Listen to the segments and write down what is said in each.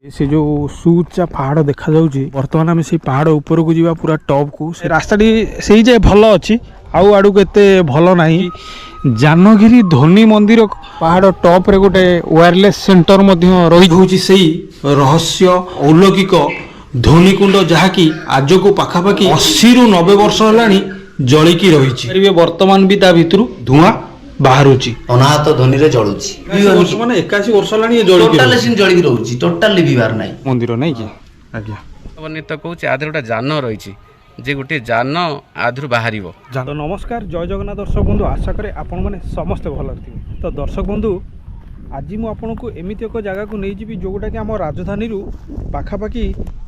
ସେ ଯେଉଁ ସୁଉଚ୍ଚା ପାହାଡ଼ ଦେଖାଯାଉଛି, ବର୍ତ୍ତମାନ ଆମେ ସେଇ ପାହାଡ଼ ଉପରକୁ ଯିବା, ପୁରା ଟପ୍କୁ। ସେ ରାସ୍ତାଟି ସେଇ ଯାଏ ଭଲ ଅଛି, ଆଉ ଆଡ଼କୁ ଏତେ ଭଲ ନାହିଁ। ଯାନଗିରି ଧୋନି ମନ୍ଦିର ପାହାଡ଼ ଟପ୍ରେ ଗୋଟେ ୱାୟାରଲେସ୍ ସେଣ୍ଟର ମଧ୍ୟ ରହିଛି। ସେଇ ରହସ୍ୟ ଅଲୌକିକ ଧୋନିକୁଣ୍ଡ, ଯାହାକି ଆଜକୁ ପାଖାପାଖି 80ରୁ 90 ବର୍ଷ ହେଲାଣି ଜଳିକି ରହିଛି। ବର୍ତ୍ତମାନ ବି ତା ଭିତରୁ ଧୂଆଁ ବାହାରୁଛି। ଅନାହତ ଧ୍ୱନିରେ ଜଳୁଛି। ବର୍ଷ ମାନେ 81 ବର୍ଷ ହେଲାଣି ଇଏ ଜଳିକି ଟୋଟାଲ ରହିଛି। ସେମିତି ଜଳିକି ରହୁଛି, ଟୋଟାଲ ଲିଭିବାର ନାହିଁ। ମନ୍ଦିର ନାଇଁ କି ଆଜ୍ଞା? ବର୍ଣ୍ଣିତ କହୁଛି, ଆ ଦେହରେ ଗୋଟେ ଯାନ ରହିଛି ଯେ ଗୋଟିଏ ଯାନ ଆଧରୁ ବାହାରିବ। ତ ନମସ୍କାର, ଜୟ ଜଗନ୍ନାଥ ଦର୍ଶକ ବନ୍ଧୁ। ଆଶା କରେ ଆପଣମାନେ ସମସ୍ତେ ଭଲରେ ଥିବେ। ତ ଦର୍ଶକ ବନ୍ଧୁ, ଆଜି ମୁଁ ଆପଣଙ୍କୁ ଏମିତି ଏକ ଜାଗାକୁ ନେଇଯିବି, ଯେଉଁଟାକି ଆମ ରାଜଧାନୀରୁ ପାଖାପାଖି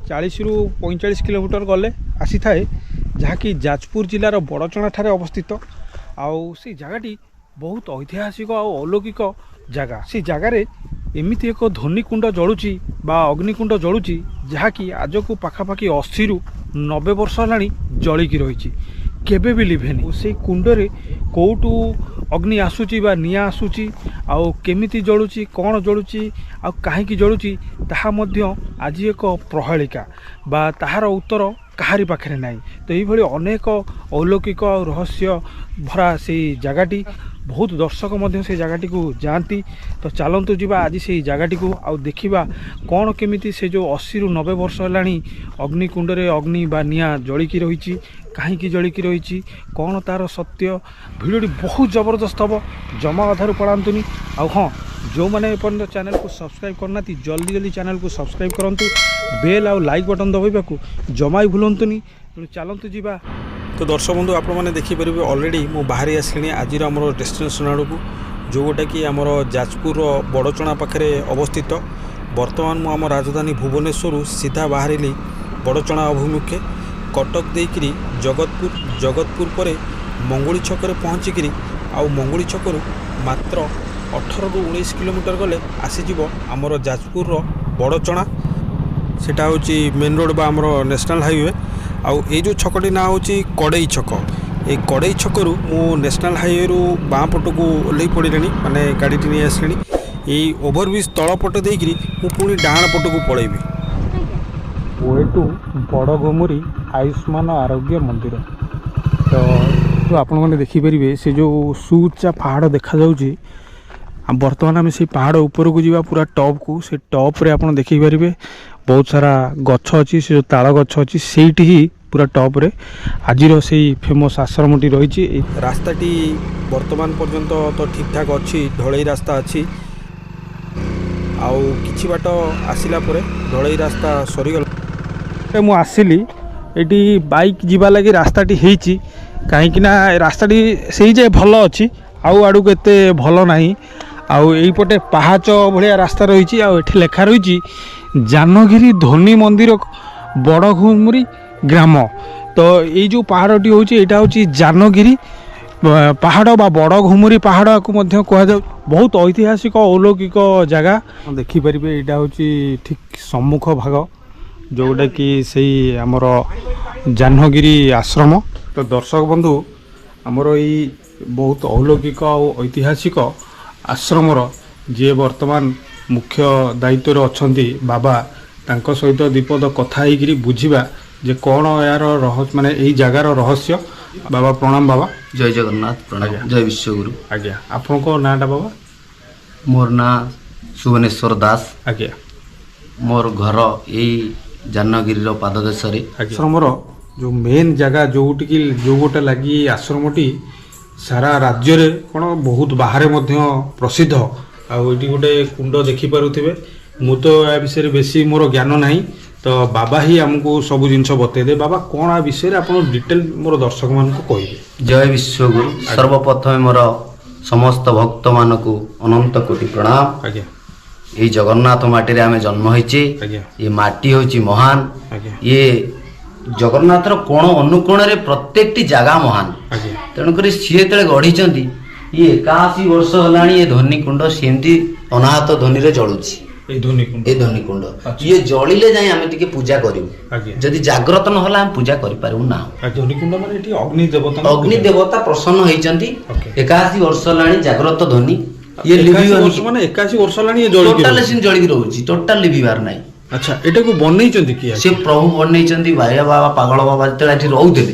40ରୁ 45 କିଲୋମିଟର ଗଲେ ଆସିଥାଏ, ଯାହାକି ଯାଜପୁର ଜିଲ୍ଲାର ବଡ଼ଚଣା ଠାରେ ଅବସ୍ଥିତ। ଆଉ ସେଇ ଜାଗାଟି ବହୁତ ଐତିହାସିକ ଆଉ ଅଲୌକିକ ଜାଗା। ସେ ଜାଗାରେ ଏମିତି ଏକ ଧ୍ୱନିକୁଣ୍ଡ ଜଳୁଛି ବା ଅଗ୍ନିକୁଣ୍ଡ ଜଳୁଛି, ଯାହାକି ଆଜକୁ ପାଖାପାଖି 80ରୁ 90 ବର୍ଷ ହେଲାଣି ଜଳିକି ରହିଛି, କେବେ ବି ଲିଭେନି। ସେଇ କୁଣ୍ଡରେ କେଉଁଠୁ ଅଗ୍ନି ଆସୁଛି ବା ନିଆଁ ଆସୁଛି, ଆଉ କେମିତି ଜଳୁଛି, କ'ଣ ଜଳୁଛି ଆଉ କାହିଁକି ଜଳୁଛି, ତାହା ମଧ୍ୟ ଆଜି ଏକ ପ୍ରହେଳିକା ବା ତାହାର ଉତ୍ତର କାହାରି ପାଖରେ ନାହିଁ। ତ ଏଇଭଳି ଅନେକ ଅଲୌକିକ ଆଉ ରହସ୍ୟ ଭରା ସେଇ ଜାଗାଟି, ବହୁତ ଦର୍ଶକ ମଧ୍ୟ ସେଇ ଜାଗାଟିକୁ ଯାଆନ୍ତି। ତ ଚାଲନ୍ତୁ ଯିବା ଆଜି ସେଇ ଜାଗାଟିକୁ ଆଉ ଦେଖିବା କ'ଣ କେମିତି ସେ ଯେଉଁ 80ରୁ 90 ବର୍ଷ ହେଲାଣି ଅଗ୍ନିକୁଣ୍ଡରେ ଅଗ୍ନି ବା ନିଆଁ ଜଳିକି ରହିଛି, କାହିଁକି ଜଳିକି ରହିଛି, କ'ଣ ତା'ର ସତ୍ୟ। ଭିଡ଼ିଓଟି ବହୁତ ଜବରଦସ୍ତ ହେବ, ଜମା ଅଧାରୁ ପଳାନ୍ତୁନି। ଆଉ ହଁ, ଯେଉଁମାନେ ଏପର୍ଯ୍ୟନ୍ତ ଚ୍ୟାନେଲକୁ ସବସ୍କ୍ରାଇବ୍ କରିନାହାନ୍ତି, ଜଲ୍ଦି ଜଲ୍ଦି ଚ୍ୟାନେଲକୁ ସବସ୍କ୍ରାଇବ୍ କରନ୍ତୁ। ବେଲ୍ ଆଉ ଲାଇକ୍ ବଟନ୍ ଦବାଇବାକୁ ଜମା ବି ଭୁଲନ୍ତୁନି। ତେଣୁ ଚାଲନ୍ତୁ ଯିବା। ତ ଦର୍ଶକ ବନ୍ଧୁ, ଆପଣମାନେ ଦେଖିପାରିବେ, ଅଲରେଡ଼ି ମୁଁ ବାହାରି ଆସିଲିଣି ଆଜିର ଆମର ଡେଷ୍ଟିନେସନ୍ ଆଡ଼କୁ, ଯେଉଁଟାକି ଆମର ଯାଜପୁରର ବଡ଼ଚଣା ପାଖରେ ଅବସ୍ଥିତ। ବର୍ତ୍ତମାନ ମୁଁ ଆମ ରାଜଧାନୀ ଭୁବନେଶ୍ୱରରୁ ସିଧା ବାହାରିଲି ବଡ଼ଚଣା ଅଭିମୁଖେ। କଟକ ଦେଇକିରି ଜଗତପୁର, ଜଗତପୁର ପରେ ମଙ୍ଗୁଳି ଛକରେ ପହଞ୍ଚିକିରି, ଆଉ ମଙ୍ଗୁଳି ଛକରୁ ମାତ୍ର 18ରୁ 19 କିଲୋମିଟର ଗଲେ ଆସିଯିବ ଆମର ଯାଜପୁରର ବଡ଼ଚଣା। ସେଟା ହେଉଛି ମେନ୍ ରୋଡ଼ ବା ଆମର ନ୍ୟାସନାଲ୍ ହାଇୱେ। ଆଉ ଏଇ ଯେଉଁ ଛକଟି ନାଁ ହେଉଛି କଡ଼େଇ ଛକ। ଏଇ କଡ଼େଇ ଛକରୁ ମୁଁ ନ୍ୟାସନାଲ୍ ହାଇୱେରୁ ବାଁ ପଟକୁ ଓହ୍ଲେଇ ପଡ଼ିଲିଣି, ମାନେ ଗାଡ଼ିଟି ନେଇ ଆସିଲିଣି। ଏଇ ଓଭରବ୍ରିଜ୍ ତଳ ପଟ ଦେଇକିରି ମୁଁ ପୁଣି ଡାହାଣ ପଟକୁ ପଳେଇବି। We two Badaghumuri Ayushman ଆରୋଗ୍ୟ ମନ୍ଦିର। ତ ଆପଣମାନେ ଦେଖିପାରିବେ, ସେ ଯେଉଁ ସୁଉଚ୍ଚା ପାହାଡ଼ ଦେଖାଯାଉଛି, ଆଉ ବର୍ତ୍ତମାନ ଆମେ ସେଇ ପାହାଡ଼ ଉପରକୁ ଯିବା, ପୁରା ଟପ୍କୁ। ସେ ଟପ୍ରେ ଆପଣ ଦେଖିପାରିବେ ବହୁତ ସାରା ଗଛ ଅଛି, ସେ ଯେଉଁ ତାଳ ଗଛ ଅଛି, ସେଇଠି ହିଁ ପୁରା ଟପ୍ରେ ଆଜିର ସେଇ ଫେମସ୍ ଆଶ୍ରମଟି ରହିଛି। ଏଇ ରାସ୍ତାଟି ବର୍ତ୍ତମାନ ପର୍ଯ୍ୟନ୍ତ ତ ଠିକ୍ଠାକ୍ ଅଛି, ଢଳେଇ ରାସ୍ତା ଅଛି। ଆଉ କିଛି ବାଟ ଆସିଲା ପରେ ଢଳେଇ ରାସ୍ତା ସରିଗଲା। ମୁଁ ଆସିଲି ଏଠି, ବାଇକ୍ ଯିବା ଲାଗି ରାସ୍ତାଟି ହେଇଛି, କାହିଁକି ନା ଏ ରାସ୍ତାଟି ସେଇ ଯାଏ ଭଲ ଅଛି, ଆଉ ଆଡ଼କୁ ଏତେ ଭଲ ନାହିଁ। ଆଉ ଏଇପଟେ ପାହାଚ ଭଳିଆ ରାସ୍ତା ରହିଛି। ଆଉ ଏଠି ଲେଖା ରହିଛି ଯାନଗିରି ଧୋନି ମନ୍ଦିର, ବଡ଼ଘୁମୁରି ଗ୍ରାମ। ତ ଏଇ ଯେଉଁ ପାହାଡ଼ଟି ହେଉଛି, ଏଇଟା ହେଉଛି ଯାନଗିରି ପାହାଡ଼ ବା ବଡ଼ ଘୁମୁରି ପାହାଡ଼କୁ ମଧ୍ୟ କୁହାଯାଉ। ବହୁତ ଐତିହାସିକ ଅଲୌକିକ ଜାଗା। ଦେଖିପାରିବେ, ଏଇଟା ହେଉଛି ଠିକ୍ ସମ୍ମୁଖ ଭାଗ, ଯେଉଁଟାକି ସେଇ ଆମର ଜାହ୍ନଗିରି ଆଶ୍ରମ। ତ ଦର୍ଶକ ବନ୍ଧୁ, ଆମର ଏଇ ବହୁତ ଅଲୌକିକ ଆଉ ଐତିହାସିକ ଆଶ୍ରମର ଯିଏ ବର୍ତ୍ତମାନ ମୁଖ୍ୟ ଦାୟିତ୍ୱରେ ଅଛନ୍ତି ବାବା, ତାଙ୍କ ସହିତ ଦିପଦ କଥା ହେଇକିରି ବୁଝିବା ଯେ କ'ଣ ଏହାର ମାନେ ଏଇ ଜାଗାର ରହସ୍ୟ। ବାବା, ପ୍ରଣାମ ବାବା। ଜୟ ଜଗନ୍ନାଥ, ପ୍ରଣାମ। ଆଜ୍ଞା। ଜୟ ବିଶ୍ୱଗୁରୁ। ଆଜ୍ଞା, ଆପଣଙ୍କ ନାଁଟା ବାବା? ମୋର ନାଁ ସୁବନେଶ୍ୱର ଦାସ। ମୋର ଘର ଏଇ ଯାନଗିରିର ପାଦଦେଶରେ। ଆଶ୍ରମର ଯେଉଁ ମେନ୍ ଜାଗା, ଯେଉଁଠିକି ଯେଉଁ ଗୋଟେ ଲାଗି ଆଶ୍ରମଟି ସାରା ରାଜ୍ୟରେ କ'ଣ ବହୁତ ବାହାରେ ମଧ୍ୟ ପ୍ରସିଦ୍ଧ। ଆଉ ଏଇଠି ଗୋଟେ କୁଣ୍ଡ ଦେଖିପାରୁଥିବେ। ମୁଁ ତ ୟା ବିଷୟରେ ବେଶୀ ମୋର ଜ୍ଞାନ ନାହିଁ, ତ ବାବା ହିଁ ଆମକୁ ସବୁ ଜିନିଷ ବତେଇଦେବେ। ବାବା, କ'ଣ ଆ ବିଷୟରେ ଆପଣ ଡିଟେଲ ମୋର ଦର୍ଶକମାନଙ୍କୁ କହିବେ? ଜୟ ବିଶ୍ୱଗୁରୁ। ସର୍ବପ୍ରଥମେ ମୋର ସମସ୍ତ ଭକ୍ତମାନଙ୍କୁ ଅନନ୍ତ କୋଟି ପ୍ରଣାମ। ଏଇ ଜଗନ୍ନାଥ ମାଟିରେ ଆମେ ଜନ୍ମ ହେଇଛେ। ଏ ମାଟି ହେଉଛି ମହାନ। ଇଏ ଜଗନ୍ନାଥର କୋଣ ଅନୁକୋଣରେ ପ୍ରତ୍ୟେକଟି ଜାଗା ମହାନ। ତେଣୁକରି ସିଏ ଯେତେବେଳେ ଗଢ଼ିଛନ୍ତି, ଇଏ 81 ବର୍ଷ ହେଲାଣି, ଏ ଧ୍ୱନି କୁଣ୍ଡ ସେମିତି ଅନାହତ ଧ୍ୱନିରେ ଜଳୁଛି। ଏଇ ଧ୍ୱନି କୁଣ୍ଡ? ଏ ଧ୍ୱନି କୁଣ୍ଡ। ଇଏ ଜଳିଲେ ଯାଇ ଆମେ ଟିକେ ପୂଜା କରିବୁ। ଯଦି ଜାଗ୍ରତ ନହେଲା, ଆମେ ପୂଜା କରିପାରିବୁ ନା। ଧ୍ୱନି କୁଣ୍ଡ ମାନେ ଏଠି ଅଗ୍ନି ଦେବତା? ଅଗ୍ନି ଦେବତା ପ୍ରସନ୍ନ ହେଇଛନ୍ତି। 81 ବର୍ଷ ହେଲାଣି ଜାଗ୍ରତ ଧ୍ୱନି, ଇଏ 81 ଲିଭିବନି। ବର୍ଷ ମାନେ 81 ବର୍ଷ ହେଲାଣି ଇଏ ଜଳିକି ଟୋଟାଲ ରହୁଛି। ସେମିତି ଜଳିକି ରହୁଛି, ଟୋଟାଲ ଲିଭିବାର ନାହିଁ। ଆଚ୍ଛା, ଏଟାକୁ ବନେଇଛନ୍ତି କିଏ? ସେ ପ୍ରଭୁ ବନେଇଛନ୍ତି। ବାୟା ବାବା, ପାଗଳ ବାବା ଯେତେବେଳେ ଏଠି ରହୁଥିଲେ,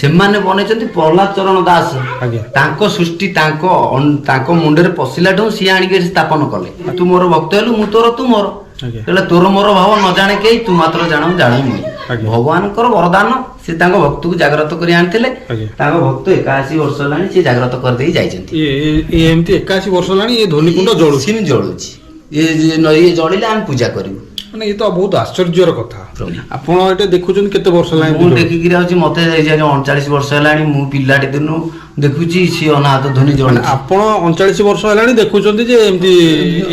ସେମାନେ ବନେଇଛନ୍ତି। ପ୍ରହ୍ଲାଦ ଚରଣ ଦାସ, ତାଙ୍କ ସୃଷ୍ଟି, ତାଙ୍କ ମୁଣ୍ଡରେ ପଶିଲା ଠୁ ସିଏ ଆଣିକି ଏଠି ସ୍ଥାପନ କଲେ। ତୁ ମୋର ଭକ୍ତ ହେଲୁ, ମୁଁ ତୋର, ତୁ ମୋର। ହେଲେ ତୋର ମୋର ଭାବ ନ ଜାଣେ କେହି, ତୁ ମାତ୍ର ଜାଣ, ଜାଣେ ମୁଁ। ଭଗବାନଙ୍କର ବରଦାନ, ସେ ତାଙ୍କ ଭକ୍ତକୁ ଜାଗ୍ରତ କରି ଆଣିଥିଲେ। ତାଙ୍କ ଭକ୍ତ 81 ବର୍ଷ ହେଲାଣି, ସେ ଜାଗ୍ରତ କରିଦେଇ ଯାଇଛନ୍ତି। ଇଏ ଏମିତି 81 ବର୍ଷ ହେଲାଣି ଏ ଧ୍ୱନିକୁଣ୍ଡ ଜଳୁଛି? ସେମିତି ଜଳୁଛି। ଇଏ ଜଳିଲେ ଆମେ ପୂଜା କରିବୁ। ମାନେ ଇଏ ତ ବହୁତ ଆଶ୍ଚର୍ଯ୍ୟର କଥା। ଆପଣ ଏଇଟା ଦେଖୁଛନ୍ତି କେତେ ବର୍ଷ ହେଲାଣି? ମୁଁ ଦେଖିକିରି ଆଉଛି, ମତେ 39 ବର୍ଷ ହେଲାଣି। ମୁଁ ପିଲାଟି ଦିନୁ ଦେଖୁଛି ସିଏ ଅନାହତ ଧ୍ୱନି ମାନେ ଜଳୁଛି। ଆପଣ 39 ବର୍ଷ ହେଲାଣି ଦେଖୁଛନ୍ତି ଯେ ଏମିତି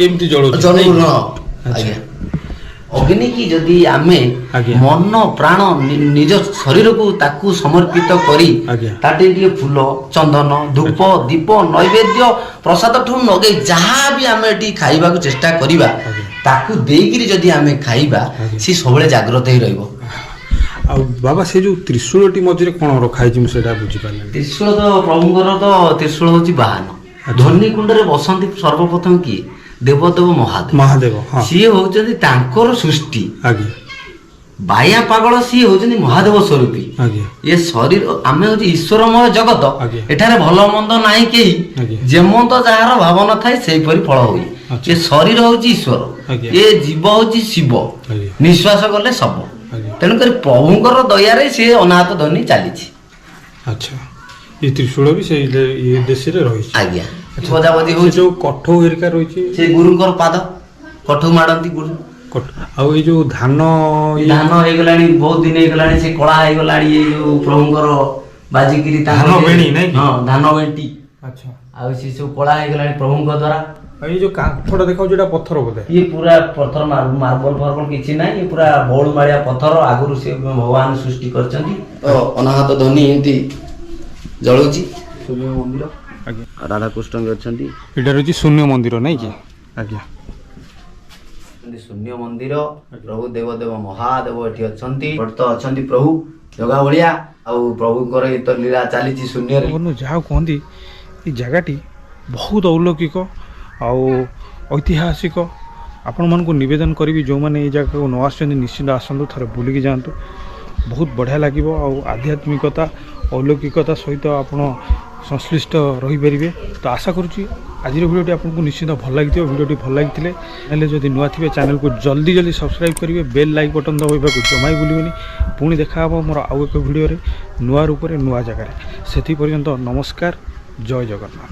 ଏମିତି ଜଳୁଛି? ଜଳୁ। ଆଜ୍ଞା, ଅଗ୍ନି କି ଯଦି ଆମେ ମନ ପ୍ରାଣ ନିଜ ଶରୀରକୁ ତାକୁ ସମର୍ପିତ କରି ତାଠି ଟିକେ ଫୁଲ, ଚନ୍ଦନ, ଧୂପ, ଦୀପ, ନୈବେଦ୍ୟ, ପ୍ରସାଦ ଠୁ ନଗେଇ ଯାହା ବି ଆମେ ଏଠି ଖାଇବାକୁ ଚେଷ୍ଟା କରିବା, ତାକୁ ଦେଇକିରି ଯଦି ଆମେ ଖାଇବା, ସିଏ ସବୁବେଳେ ଜାଗ୍ରତ ହେଇ ରହିବ। ଆଉ ବାବା, ସେ ଯୋଉ ତ୍ରିଶୂଳଟି ମଝିରେ କଣ ରଖା ହେଇଛି, ମୁଁ ସେଇଟା ବୁଝିପାରିଲିନି। ତ୍ରିଶୂଳ ତ ପ୍ରଭୁଙ୍କର ତ ତ୍ରିଶୂଳ ହଉଛି ବାହନ। ଧ୍ୱନି କୁଣ୍ଡରେ ବସନ୍ତି ସର୍ବପ୍ରଥମ କିଏ? ଦେବଦେବ ମହାଦେବ। ମହାଦେବ, ହଁ। ସିଏ ହଉଛନ୍ତି ତାଙ୍କର ସୃଷ୍ଟି। ବାୟା ପାଗଳ ସିଏ ହଉଛନ୍ତି ମହାଦେବ ସ୍ୱରୂପୀ। ଏ ଶରୀର ଆମେ ହଉଛି ଈଶ୍ୱରମୟ ଜଗତ। ଏଠାରେ ଭଲ ମନ୍ଦ ନାହିଁ କେହି। ଯେମନ୍ତ ଯାହାର ଭାବନା ଥାଏ, ସେଇପରି ଫଳ ହୁଏ। ଏ ଶରୀର ହଉଛି ଈଶ୍ୱର, ଏ ଜୀବ ହଉଛି ଶିବ, ନିଶ୍ୱାସ ଗଲେ ଶବ। ତେଣୁକରି ପ୍ରଭୁଙ୍କର ଦୟାରେ ସିଏ ଅନାହତ ଧ୍ୱନି ଚାଲିଛି। ଆଚ୍ଛା, ଏ ତ୍ରିଶୂଳ ବି ସେଇ ଇଏ ଦେଶରେ ରହିଛି? ଆଜ୍ଞା, ବଜାବଜି ସେ ହଉଛି। ଯୋଉ କଠଉ ହେରିକା ରହିଛି? ସେ ଗୁରୁଙ୍କର ପାଦ, କଠଉ ମାଡ଼ନ୍ତି ଗୁରୁ। ଆଉ ଏଇ ଯୋଉ ଧାନ ଇଏ? ଧାନ ହେଇଗଲାଣି, ବହୁତ ଦିନ ହେଇଗଲାଣି, ସେ କଳା ହେଇଗଲାଣି। ଏଇ ଯୋଉ ପ୍ରଭୁଙ୍କର ବାଜିକିରି ତାଙ୍କ ଧାନ ବେଣୀ, ନାଇଁ କି? ହଁ, ଧାନ ବେଣ୍ଟି। ଆଉ ସେ ସବୁ କଳା ହେଇଗଲାଣି ପ୍ରଭୁଙ୍କ ଦ୍ଵାରା। ଆଉ ଏଇ ଯୋଉ କାନ୍ଥଟା ଦେଖାଉଛି, ଏଇଟା ପଥର ବୋଧେ? ଇଏ ପୁରା ପଥର, ମାର୍ବଲ ଫାର୍ବଲ କିଛି ନାହିଁ। ଇଏ ପୁରା ବଉଳମାଳିଆ ପଥର, ଆଗରୁ ସେ ଭଗବାନ ସୃଷ୍ଟି କରିଛନ୍ତି। ଅନାହତ ଧ୍ୱନି ଏମିତି ଜଳୁଛି। ଶୂନ୍ୟ ମନ୍ଦିର। ରାଧାକୃଷ୍ଣ ବି ଅଛନ୍ତି। ଏଇଟା ରହିଛି ଶୂନ୍ୟ ମନ୍ଦିର, ନାଇଁ କି? ଆଜ୍ଞା। ଶୂନ୍ୟ ମନ୍ଦିର, ପ୍ରଭୁ ଦେବଦେବ ମହାଦେବ ଏଠି ଅଛନ୍ତି, ଭକ୍ତ ଅଛନ୍ତି ପ୍ରଭୁ ଜଗା ଭଳିଆ। ଆଉ ପ୍ରଭୁଙ୍କର ଏ ତ ଲୀଳା ଚାଲିଛି ଶୂନ୍ୟରେ। ବନ୍ଧୁ, ଯାହା କୁହନ୍ତି, ଏଇ ଜାଗାଟି ବହୁତ ଅଲୌକିକ ଆଉ ଐତିହାସିକ। ଆପଣମାନଙ୍କୁ ନିବେଦନ କରିବି, ଯେଉଁମାନେ ଏଇ ଜାଗାକୁ ନ ଆସିଛନ୍ତି, ନିଶ୍ଚିନ୍ତ ଆସନ୍ତୁ, ଥରେ ବୁଲିକି ଯାଆନ୍ତୁ। ବହୁତ ବଢ଼ିଆ ଲାଗିବ ଆଉ ଆଧ୍ୟାତ୍ମିକତା, ଅଲୌକିକତା ସହିତ ଆପଣ ସଂଶ୍ଳିଷ୍ଟ ରହିପାରିବେ। ତ ଆଶା କରୁଛି ଆଜିର ଭିଡ଼ିଓଟି ଆପଣଙ୍କୁ ନିଶ୍ଚିନ୍ତ ଭଲ ଲାଗିଥିବ। ଭିଡ଼ିଓଟି ଭଲ ଲାଗିଥିଲେ ହେଲେ, ଯଦି ନୂଆ ଥିବେ, ଚ୍ୟାନେଲକୁ ଜଲ୍ଦି ଜଲ୍ଦି ସବସ୍କ୍ରାଇବ୍ କରିବେ, ବେଲ୍ ଲାଇକ୍ ବଟନ୍ ଦବାଇବାକୁ ଜମା ବି ଭୁଲିବେନି। ପୁଣି ଦେଖା ହେବ ମୋର ଆଉ ଏକ ଭିଡ଼ିଓରେ, ନୂଆ ରୂପରେ, ନୂଆ ଜାଗାରେ। ସେଥି ପର୍ଯ୍ୟନ୍ତ ନମସ୍କାର, ଜୟ ଜଗନ୍ନାଥ।